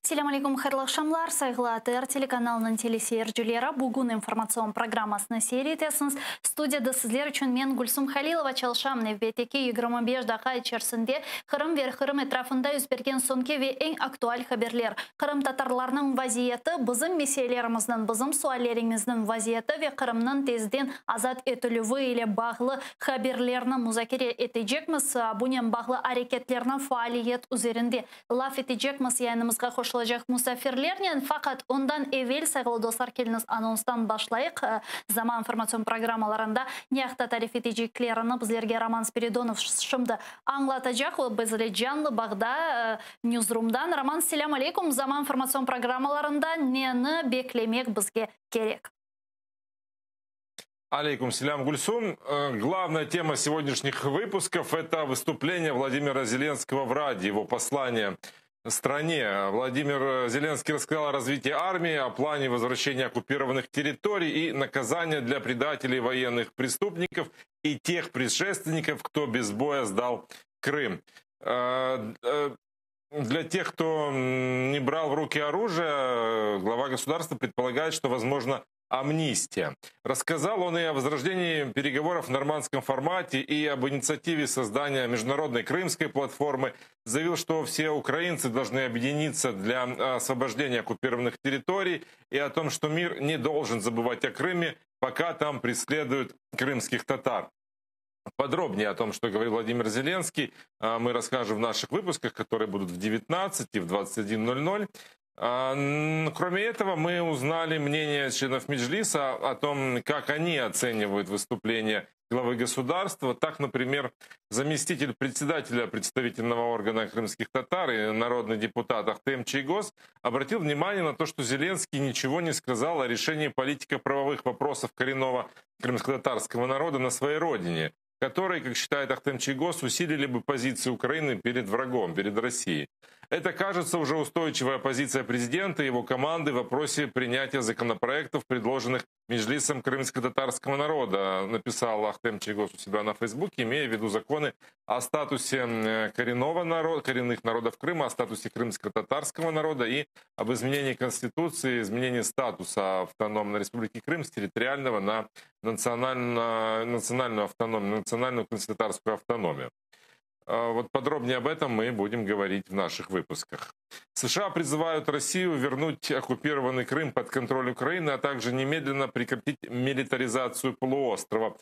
Selâm aleyküm, hayırlı aqşamlar, sayğılı ATR telekanalınıñ teleseyircileri. Bugün informatsion programmasını seyir etesiñiz. Studiyada sizler içün men, Gülsum Halilova, çalışam. Nevbetteki 25 daqqa içerisinde Qırım ve Qırım etrafında yüz bergen soñki ve eñ aktual haberler, qırımtatarlarnıñ vaziyeti, bizim meselelerimizniñ, bizim sualleriñizniñ vaziyeti ve Qırımnıñ tezden azat etilüvi ile bağlı haberlerni muzakere etecekmiz. Bunen bağlı areketlerniñ faaliyet üzerinde laf etecekmiz yayınımızğa qoşulacaq musafirlernen. Faqat ondan evel, sayğılı dostlar, keliñiz anonstan başlayıq. Zaman informatsion programmalarında ne aqta tarif eteceklerini bizlerge Roman Spiridonov şimdi añlatacaq. O, bizle canlı bağda Newsroomdan. Roman, selâm aleyküm. Zaman informatsion programmalarında neni beklemek bizge kerek? Алейкум селям, Гульсум. Главная тема сегодняшних выпусков – это выступление Владимира Зеленского в Раде, его послание стране. Владимир Зеленский рассказал о развитии армии, о плане возвращения оккупированных территорий и наказания для предателей военных преступников и тех предшественников, кто без боя сдал Крым. Для тех, кто не брал в руки оружие, глава государства предполагает, что, возможно, амнистия. Рассказал он и о возрождении переговоров в нормандском формате, и об инициативе создания международной крымской платформы. Заявил, что все украинцы должны объединиться для освобождения оккупированных территорий, и о том, что мир не должен забывать о Крыме, пока там преследуют крымских татар. Подробнее о том, что говорил Владимир Зеленский, мы расскажем в наших выпусках, которые будут в 19 и в 21.00. Кроме этого, мы узнали мнение членов Меджлиса о том, как они оценивают выступление главы государства. Так, например, заместитель председателя представительного органа крымских татар и народный депутат Ахтем Чийгоз обратил внимание на то, что Зеленский ничего не сказал о решении политико-правовых вопросов коренного крымско-татарского народа на своей родине, которые, как считает Ахтем Чийгоз, усилили бы позицию Украины перед врагом, перед Россией. Это, кажется, уже устойчивая позиция президента и его команды в вопросе принятия законопроектов, предложенных Меджлисом крымско-татарского народа, написал Ахтем Чийгоз у себя на Фейсбуке, имея в виду законы о статусе коренного народа, коренных народов Крыма, о статусе крымско-татарского народа и об изменении Конституции, изменении статуса Автономной Республики Крым с территориального на национальную автономию, национальную крымско-татарскую автономию. Вот подробнее об этом мы будем говорить в наших выпусках. США призывают Россию вернуть оккупированный Крым под контроль Украины, а также немедленно прекратить милитаризацию полуострова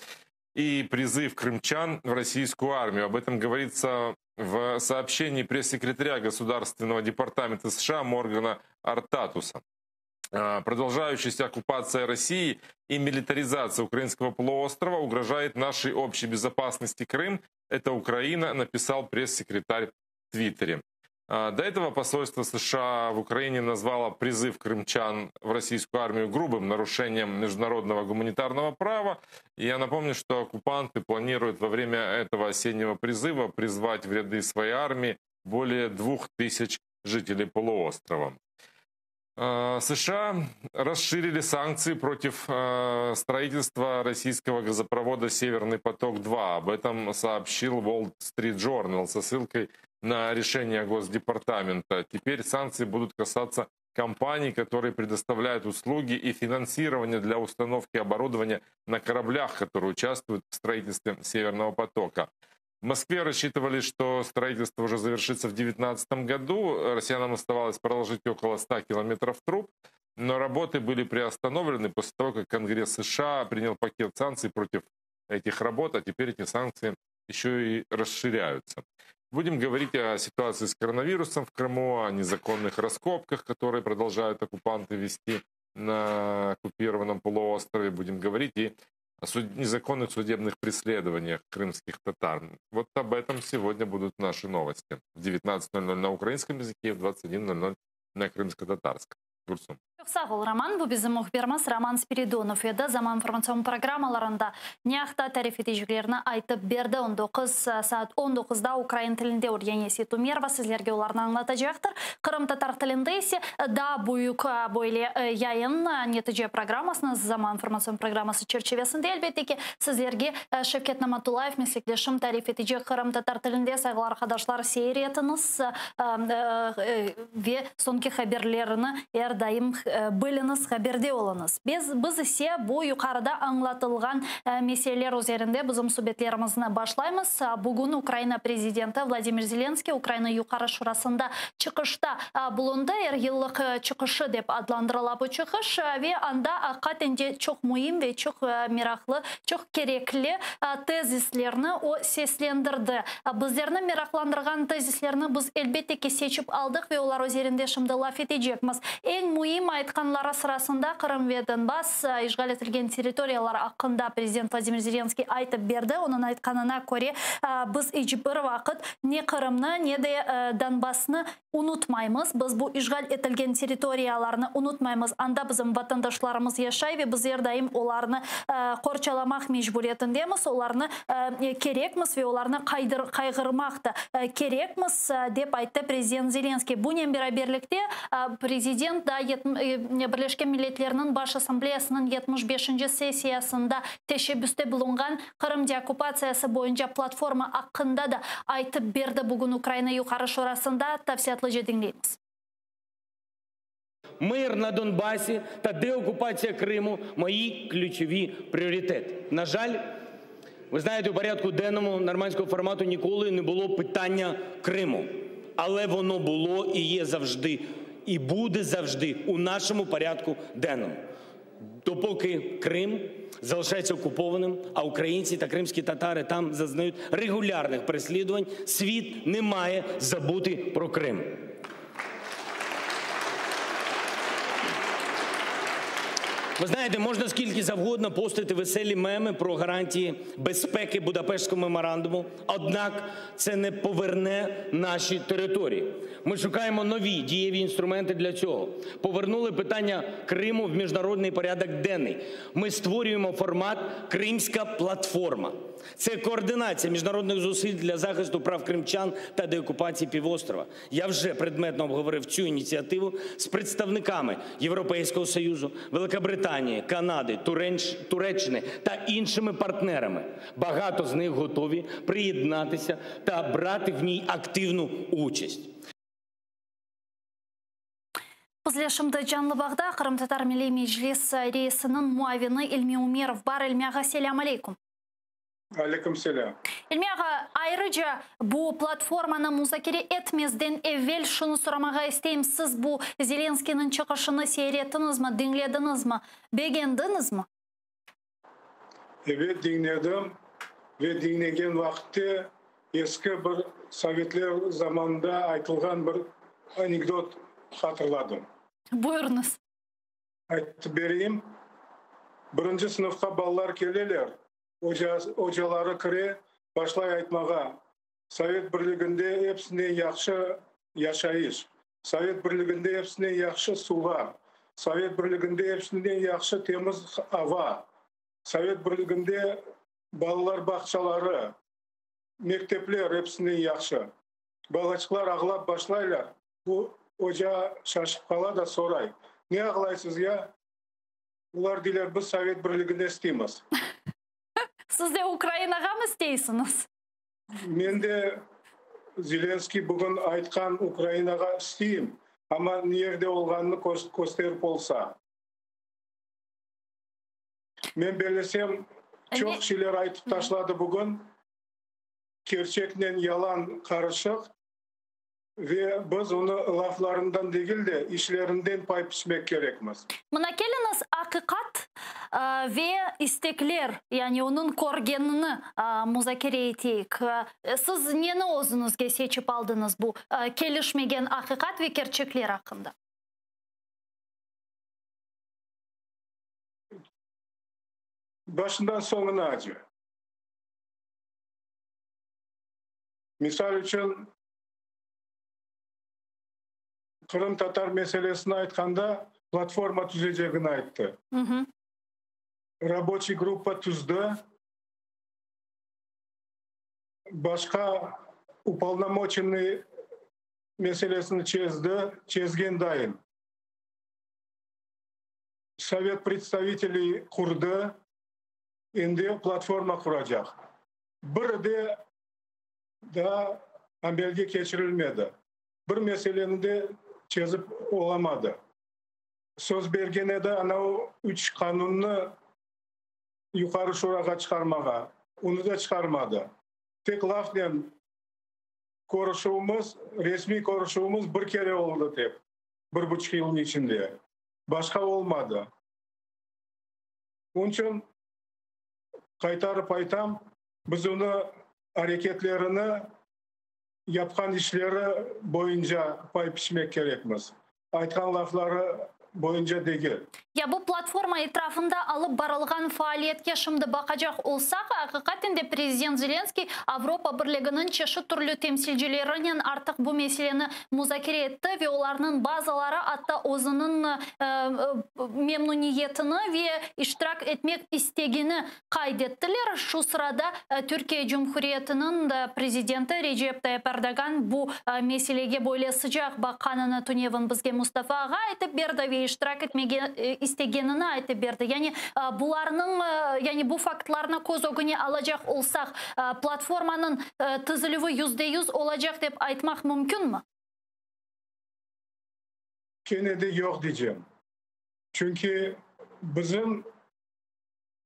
и призыв крымчан в российскую армию. Об этом говорится в сообщении пресс-секретаря Государственного департамента США Моргана Ортагуса. Продолжающаяся оккупация России и милитаризация украинского полуострова угрожает нашей общей безопасности. Крым – это Украина, написал пресс-секретарь в Твиттере. До этого посольство США в Украине назвало призыв крымчан в российскую армию грубым нарушением международного гуманитарного права. И я напомню, что оккупанты планируют во время этого осеннего призыва призвать в ряды своей армии более 2000 жителей полуострова. США расширили санкции против строительства российского газопровода «Северный поток-2». Об этом сообщил Wall Street Journal со ссылкой на решение Госдепартамента. Теперь санкции будут касаться компаний, которые предоставляют услуги и финансирование для установки оборудования на кораблях, которые участвуют в строительстве «Северного потока». В Москве рассчитывали, что строительство уже завершится в 2019 году. Россиянам оставалось проложить около 100 километров труб, но работы были приостановлены после того, как Конгресс США принял пакет санкций против этих работ, а теперь эти санкции еще и расширяются. Будем говорить о ситуации с коронавирусом в Крыму, о незаконных раскопках, которые продолжают оккупанты вести на оккупированном полуострове. Будем говорить и о незаконных судебных преследованиях крымских татар. Вот об этом сегодня будут наши новости. В 19.00 на украинском языке и в 21.00 на крымско-татарском. Гульсум. Çoq sağ ol, Roman. Bu bizim mühbirimiz Roman Spiridonov edi. Zaman informatsion programmalarında ne aqta tarif eteceklerini aytıp berdi. 19, saat 19-da ukrain tilinde Uryane Seytumerova sizlerge olarnı añlatacaqtır. Qırımtatar tilinde ise daa büyük böyle yayın netice programmasını Zaman informatsion programması çerçivesinde elbette ki sizlerge Şevket Namatullayev meslekdeşim tarif etecek qırımtatar tilinde. Sayğılı arqadaşlar, seyir etiñiz ve soñki haberlerini er daim biliñiz, haberde oluñız. Biz, biz ise bu yuqarıda añlatılğan meseleler üzerinde bizim subetlerimizni başlaymız. Bugün Ukraina prezidenti Vladimir Zelenskiy Ukraina Yuqarı Şurasında çıqışta bulundı. Er yıllıq çıqışı dep adlandırıla bu çıqış ve anda aqiqaten de çoq müim ve çoq meraqlı, çoq kerekli tezislerni o seslendirdi. Bizlerni meraqlandırğan tezislerni biz, elbette ki, seçip aldıq ve olar üzerinde şimdi laf etecekmiz. Eñ müim aytqanları sırasında Qırım ve Donbass, işğal etilgen territoriyalar aqqında prezident Vladimir Zelenskiy aytıp berdi. Onıñ aytqanına köre, biz iç bir vaqıt ne Qırımnı, ne de Donbassnı unutmaymız. Biz bu işğal etilgen territoriyalarnı unutmaymız, anda bizim vatandaşlarımız yaşay ve biz er daim olarnı qorçalamaq mecburiyetindemiz, olarnı kerekmiz ve olarnı qayğırmaq da kerekmiz, dep ayttı prezident Zelenskiy. Bunen beraberlikte, prezident daa Birleşken Milletlerniñ Baş Assambleyasınıñ 75-nci sessiyasında teşebbüste bulunğan Qırım deokkupatsiyası boyunca platforma aqqında da aytıp berdi bugün Ukraina Yuqarı Şurasında. Tafsilâtlıca diñleymiz. Mır na Donbasi ta deokupatsiya Kırımу moyi ключеві пріоритети. На жаль, ви знаєте, у порядку денному нормандського формату ніколи не було питання Криму. Але воно було і є завжди, і буде завжди у нашому порядку денному. Допоки Крим залишається окупованим, а українці та кримські татари там зазнають регулярних переслідувань, світ не має забути про Крим. Ви знаєте, можна скільки завгодно постити веселі меми про гарантії безпеки Будапештського меморандуму, однак це не поверне наші території. Ми шукаємо нові дієві інструменти для цього. Повернули питання Криму в міжнародний порядок денний. Ми створюємо формат «Кримська платформа». Це координація міжнародних зусиль для захисту прав кримчан та деокупації півострова. Я вже предметно обговорив цю ініціативу з представниками Європейського Союзу, Великобританії, Канади, Туреччини та іншими партнерами. Багато з них готові приєднатися та брати в ній активну участь. Bizle şimdi canlı bağda Qırımtatar Milliy Meclis reisiniñ muavini İlmi Umerov bar. İlmi ağa, selâm aleyküm. Aleyküm selâm. İlmi ağa, ayrıca bu platformanı muzakere etmezden evel şunı soramağa isteyim, siz bu Zelenskıynıñ çıqışını seyir ettiñizmi, diñlediñizmi, begendiñizmi? Evet, diñledim ve diñlegen vaqıtte eski bir sovetler zamanında aytılğan bir anekdot hatırladım. Buyurıñız. Aytıp bereyim. Birinci sınıfqa balalar keleler, ocaları kire, başlay aytmağa, Sovet Birliginde episinden yahşı yaşayış, Sovet Birliginde episinden yahşı suvlar, Sovet Birliginde episinden yahşı temiz ava, Sovet Birliginde balalar bağçaları, mektepler episinden yahşı. Balaçıqlar ağlap başlaylar. Bu oca şaşıp qala da soray, Ne ağlaysız ya? Olar deyler, Biz Sovet Birligini isteymiz. Siz de Ukrainağa mı isteysiñiz? Men de Zelenskiy bugün aytqan Ukrainağa isteyim, amma niyerde olğanını kösterip olsa. Men bellesem, çoq şeyler aytıp taşladı bugün, kerçeknen yalan qarışıq. Ve biz onı laflarından degil de, işlerinden pay piçmek kerekmiz. Mına keliñiz, aqiqat ve istekler, yani onıñ körgenini muzakere eteyik. Siz neni özüñizge seçip aldıñız bu kelişmegen aqiqat ve kerçekler aqqında? Başından soñunace. Misal içün, qırımtatar meselesini aytqanda. Platforma tüzecegini ayttı. Raboçiy gruppa tüzdi. Başqa upolnomoçennıy meselesini çezdi, çezgen dayın. Sovet predstaviteley qurdı, endi platforma quracaq. Biri de daa amelge keçirilmedi. Bir meseleni de çezip olamadı. Söz bergen edi, ana o üç qanunnı Yuqarı Şurağa çıqarmağa, onı da çıqarmadı. Tek lafnen körüşüvimiz, resmiy körüşüvimiz bir kere oldı tek, bir buçuq yılnıñ içinde. Başqa olmadı. Onıñ içün qaytarıp aytam, biz onı areketlerini, yapqan işleri boyunca pay piçmek kerekmiz, aytqan lafları boyunca degil. Ya bu platforma etrafında alıp barılğan faaliyetke şimdi baqacaq olsaq, aqiqaten de prezident Zelenskıy Avropa Birliginiñ çeşit türlü temsilcilerinen artıq bu meseleni muzakere etti ve olarnıñ bazıları atta özüniñ memnuniyetini ve iştirak etmek istegini qayd ettiler. Şu sırada Türkiye Cumhuriyetiniñ prezidenti Recep Tayyip Erdoğan bu meselege böyle sıcaq baqqanını tünevin bizge Mustafa ağa aytıp berdi ve iştirak etmege istegenini aytıp berdi. Yani bularnıñ, yani bu faktlarnı köz ögüne alacaq olsaq, platformanıñ tizilüvi 100% olacaq dep aytmaq mümkünmi? Kene de yoq diycem. Çünki bizim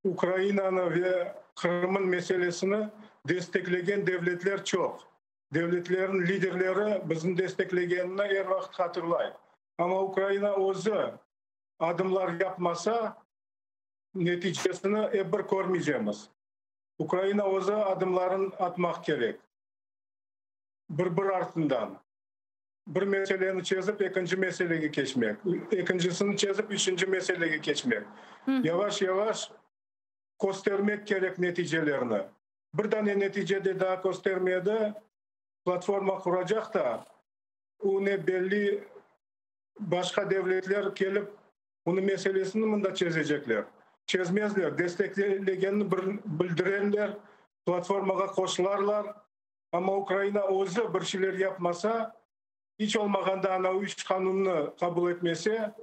Ukrainanı ve Qırım'ın meselesini desteklegen devletler çoq. Devletlerin liderleri bizni desteklegenini er vaqıt hatırlay. Amma Ukraina özü adımlar yapmasa, neticesini ep bir körmeycemiz. Ukraina özü adımların atmaq kerek. Bir-bir artından. Bir meseleni çezip, ekinci meselege keçmek. Ekincisini çezip, üçünci meselege keçmek. Yavaş-yavaş köstermek kerek neticelerini. Bir dane netice de daa köstermedi. Platforma quracaq da, o ne belli, başqa devletler kelip, onıñ meselesini mında çezecekler. Çezmezler, desteklegenini bildirerler, platformağa qoşularlar. Amma Ukraina özü bir şeyler yapmasa, iç olmağanda ana üç qanunnı qabul etmese,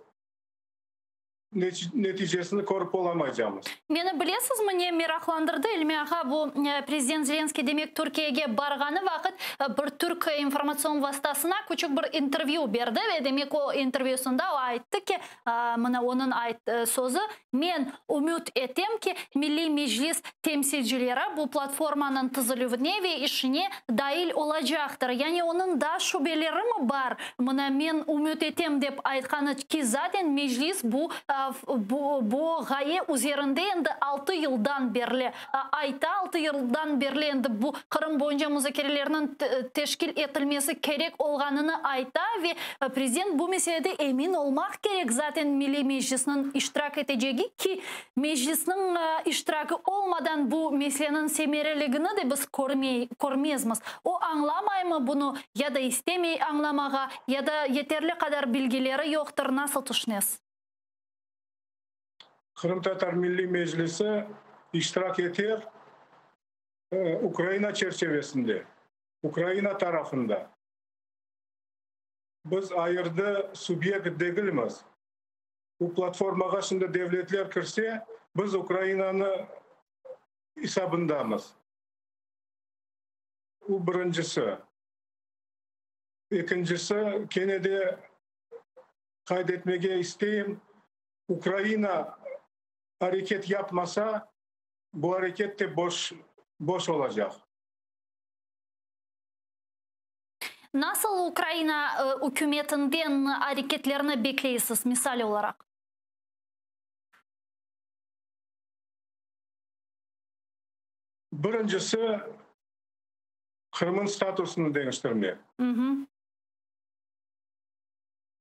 neticesini körip olamaycamız. Meni bilesizmi ne meraqlandırdı, İlmi ağa, bu prezident Zelenskıy demek Türkiyege barğanı vaqıt bir türk informatsion vastasına küçük bir intervyü berdi ve demek o intervyüsında o ayttı ki, mına onıñ sözü, Men ümüt etem ki, Milliy Meclis temsilcileri bu platformanıñ tizilüvine ve işine dail olacaqtır. Yani onıñ daa şübelerimi bar, mına men ümüt etem dep aytqanı ki, zaten Meclis bu bu ğaye üzerinde endi altı yıldan berli ayta, altı yıldan berli endi bu Qırım boyunca muzakerelerniñ teşkil etilmesi kerek olğanını ayta ve prezident bu meselede emin olmaq kerek, zaten Milliy Meclisniñ iştirak etecegi ki, Meclisniñ iştiraki olmadan bu meseleniñ semereligini de biz körmey, körmezmiz. O añlamaymı bunı, ya da istemey añlamağa, ya da yeterli qadar bilgileri yoqtır, nasıl tüşünesiz? Qırımtatar Milliy Meclisi iştirak eter Ukraina çerçevesinde, Ukraina tarafında. Biz ayırdı subyekt degilmiz. Bu platformağa şimdi devletler kirse, biz Ukrainanı esabındamız. Bu birincisi. Ekincisi, kene de qayd etmege isteyim, Ukraina areket yapmasa, bu areket de boş, boş olacaq. Nasıl Ukraina ükümetinden areketlerni bekleysiz, misal olaraq? Birincisi, Qırım'ın statusını deñiştirmek.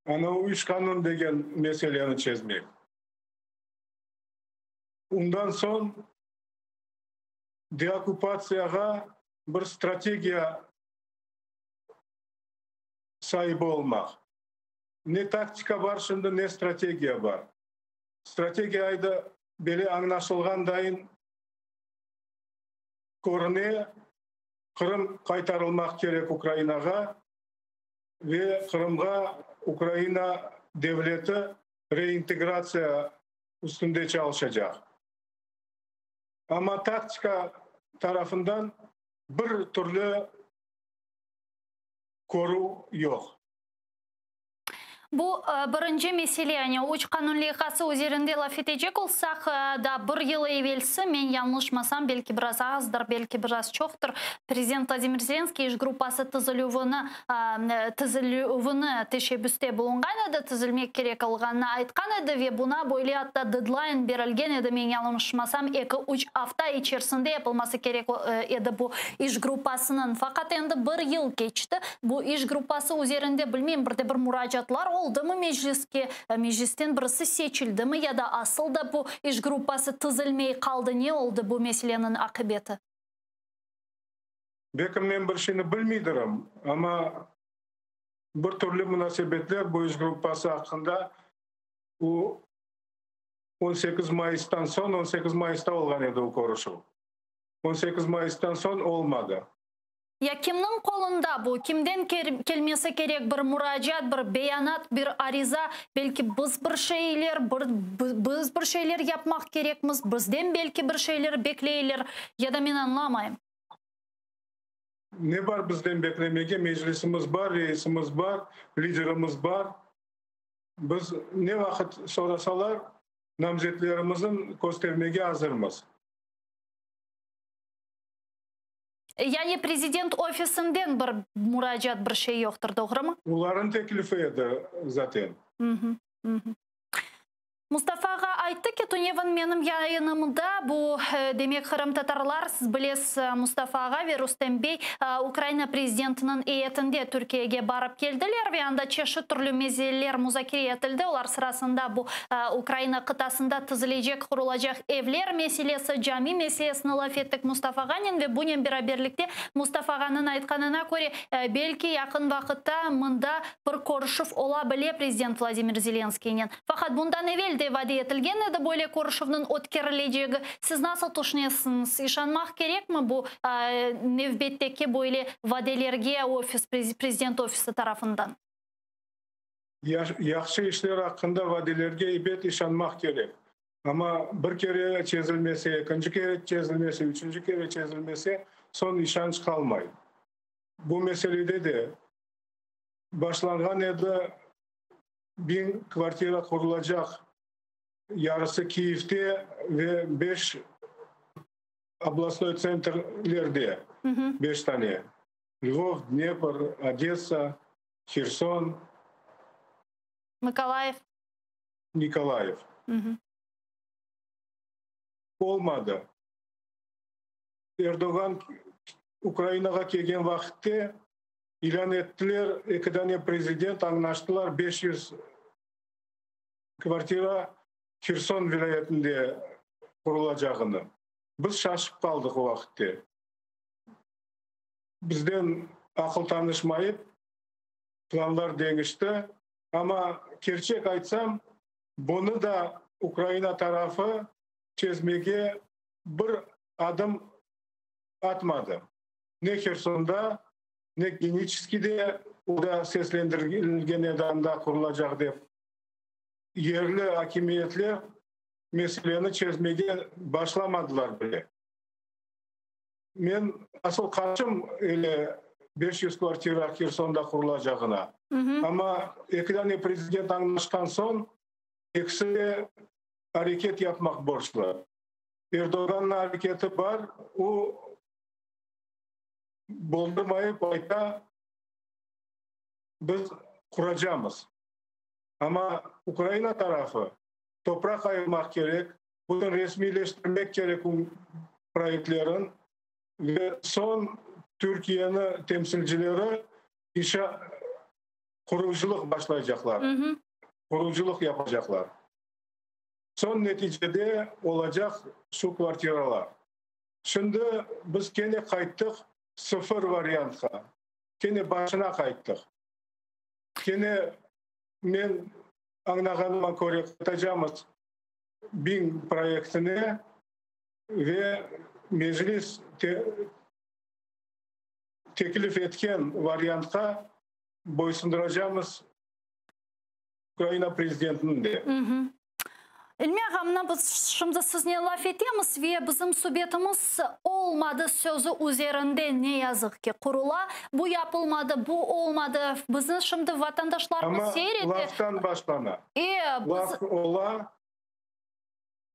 Ana o üç qanun degen meseleni çezmek. Ondan soñ deokkupatsiyağa bir strategiya saibi olmaq. Ne taktika bar şimdi, ne strategiya bar. Strategiya ayda bele añlaşılğan dayın körüne, Qırım qaytarılmaq kerek Ukrainağa ve Qırımğa Ukraina devleti reintegratsiya üstünde çalışacaq. Amma taktika tarafından bir türlü körüv yoq. Bu birinci mesele, yani üç qanun leyhası üzerinde laf etecek olsaq, daa bir yıl evelsi, men yañlışmasam, belki biraz azdır, belki biraz çoqtır, prezident Vladimir Zelenskiy iş gruppası tizilüvini tizilüvini teşebbüste bulunğan edi, tizilmek kerek olğanını aytqan edi ve buna böyle atta dedlayn berilgen edi, men yañlışmasam, eki-üç afta içerisinde yapılması kerek edi bu iş gruppasınıñ. Faqat endi bir yıl keçti, bu iş gruppası üzerinde, bilmeyim, bir de bir muracaatlar oldımı Mecliske, Meclisten birisi seçildimi ya da asıl da bu iş gruppası tizilmey qaldı, ne oldı bu meseleniñ aqibeti? Belki men bir şeyni bilmeydirim, amma bir türlü munasebetler bu iş gruppası aqqında o 18 mayıstan soñ, 18 mayısta olğan edi o körüşüv, 18 mayıstan soñ olmadı. Ya kimniñ qolunda bu? Kimden kelmesi kerek bir muracaat, bir beyanat, bir ariza? Belki biz bir şeyler, bir, biz bir şeyler yapmaq kerekmiz, bizden belki bir şeyler bekleyler, ya da men añlamayım. Ne bar bizden beklemege? Meclisimiz bar, reisimiz bar, liderimiz bar. Biz ne vaqıt sorasalar, namzetlerimizni köstermege azırmız. Yani prezident ofisinden bir muracaat, bir şey yoqtır, doğrumı? Olarnıñ teklifi edi zaten. Mustafa ağa ayttı ki, tünevin menim yayınımda, bu, demek, qırımtatarlar, siz bilesiz, Mustafa ağa ve Rustem bey Ukraina prezidentiniñ eyetinde Türkiyege barıp keldiler ve anda çeşit türlü meseleler muzakere etildi, olar sırasında bu Ukraina qıtasında tizilecek, qurulacaq evler meselesi, cami meselesini laf ettik Mustafa ağanen ve bunen beraberlikte Mustafa ağanıñ aytqanına köre, belki yaqın vaqıtta mında bir körüşüv ola bile prezident Vladimir Zelenskiynen. Faqat bundan evel de vade etilgen edi böyle körüşüvniñ ötkerilecegi. Siz nasıl tüşünesiñiz, işanmaq kerekmi bu nevbetteki böyle vadelerge ofis, prezident ofisi tarafından? Yahşı işler aqqında vadelerge ebet işanmaq kerek. Amma bir kere çezilmese, ekinci kere çezilmese, üçünci kere çezilmese, soñ işanç qalmay. Bu meselede de başlanğan edi, 1000 kvartira qurulacaq, yarısı Kiyevde ve beş oblastnoy tsentrlerde, beş tane, Lvov, Dnepr, Odessa, Herson, Mıkolayiv. Nikolayev. Olmadı. Erdoğan Ukrainağa kelgen vaqıtte ilân ettiler, eki dane prezident añlaştılar, 500 kvartira Herson vilâyetinde qurulacağını. Biz şaşıp qaldıq o vaqıtte. Bizden aqıl tanışmayıp, planlar deñişti. Amma kerçek aytsam, bunı da Ukraina tarafı çezmege bir adım atmadı. Ne Hersonda, ne Geniçeskide, o da seslendirilgen edi anda qurulacaq dep. Yerli akimiyetler meseleni çezmege başlamadılar bile. Men asıl qarşım öyle 500 kvartira Hersonda qurulacağına. Amma eki dane prezident añlaşqan soñ, ekisi de areket yapmaq borclu. Erdoğannıñ areketi bar, o boldurmayıp ayta, biz quracamız. Amma Ukraina tarafı topraq ayırmaq kerek, Bunı resmiyleştirmek kerek proyektlerin ve soñ Türkiyeni temsilcileri inşa qurucılıq başlaycaqlar, qurucılıq yapacaqlar. Soñ neticede olacaq şu kvartiralar. Şimdi biz kene qayttıq sıfır variantqa, kene başına qayttıq. Kene. Men añlağanıma köre, qaytacamız biñ proyektine ve Meclis teklif etken variantqa boysundıracamız Ukraina prezidentini de. İlmi ağa, mına biz şimdi siznen laf etemiz ve bizim subetimiz olmadı sözü üzerinde, ne yazıq ki, qurula. Bu yapılmadı, bu olmadı. Bizni şimdi vatandaşlarımız seyir ete. Amma laftan başlana. Laf ola,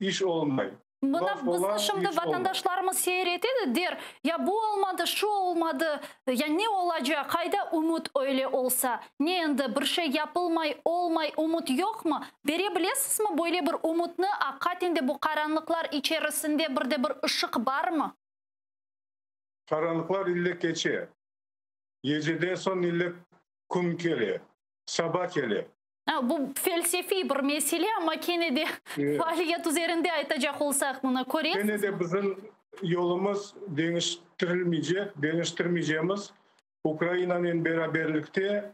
iş olmay. Mına bizni şimdi vatandaşlarımız seyir ete de, der, ya bu olmadı, şu olmadı, ya ne olacaq, qayda ümüt öyle olsa? Ne endi, bir şey yapılmay, olmay, ümüt yoqmı? Bere bilesizmi böyle bir ümütni, aqiqaten de bu qaranlıqlar içerisinde bir de bir ışıq barmı? Qaranlıqlar ille keçe. Geceden soñ ille kün kele, saba kele. Bu felsefiy bir mesele, amma kene de faaliyet üzerinde aytacaq olsaq, bunı köresizmi? Kene de bizim yolumız deñiştirilmeycek, deñiştirmeycemiz. Ukrainanen beraberlikte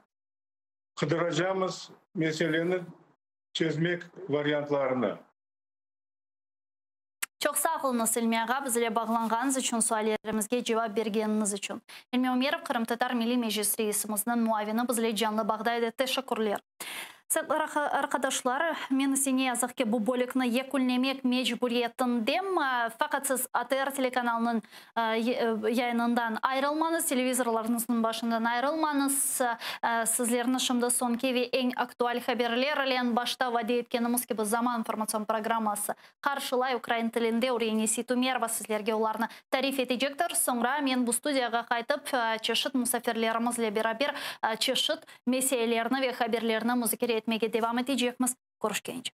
qıdıracamız meseleni çezmek variantlarını. Çoq sağ oluñız, İlmi ağa, bizle bağlanğanıñız içün, suallerimizge cevap bergeniñiz içün. İlmi Ümerov, Qırımtatar Milliy Meclis reisimizniñ muavini bizle canlı bağda edi. Teşekkürler. Sayğılı arqadaşlar, men ise ne yazıq ki, bu bölükni yekünlemek mecburiyetindem. Faqat siz ATR telekanalınıñ yayınından ayırılmañız, televizorlarıñıznıñ başından ayırılmañız. Sizlerni şimdi soñki ve eñ aktual haberler ile başta vade etkenimiz kibi Zaman informatsion programması qarşılay. Ukrain tilinde Üreyne Seytumerova sizlerge olarnı tarif etecektir. Soñra men bu studiyağa qaytıp, çeşit musafirlerimizle beraber çeşit meselelerni ve haberlerni muzakere etmege devam etecekmiz. Körüşkence.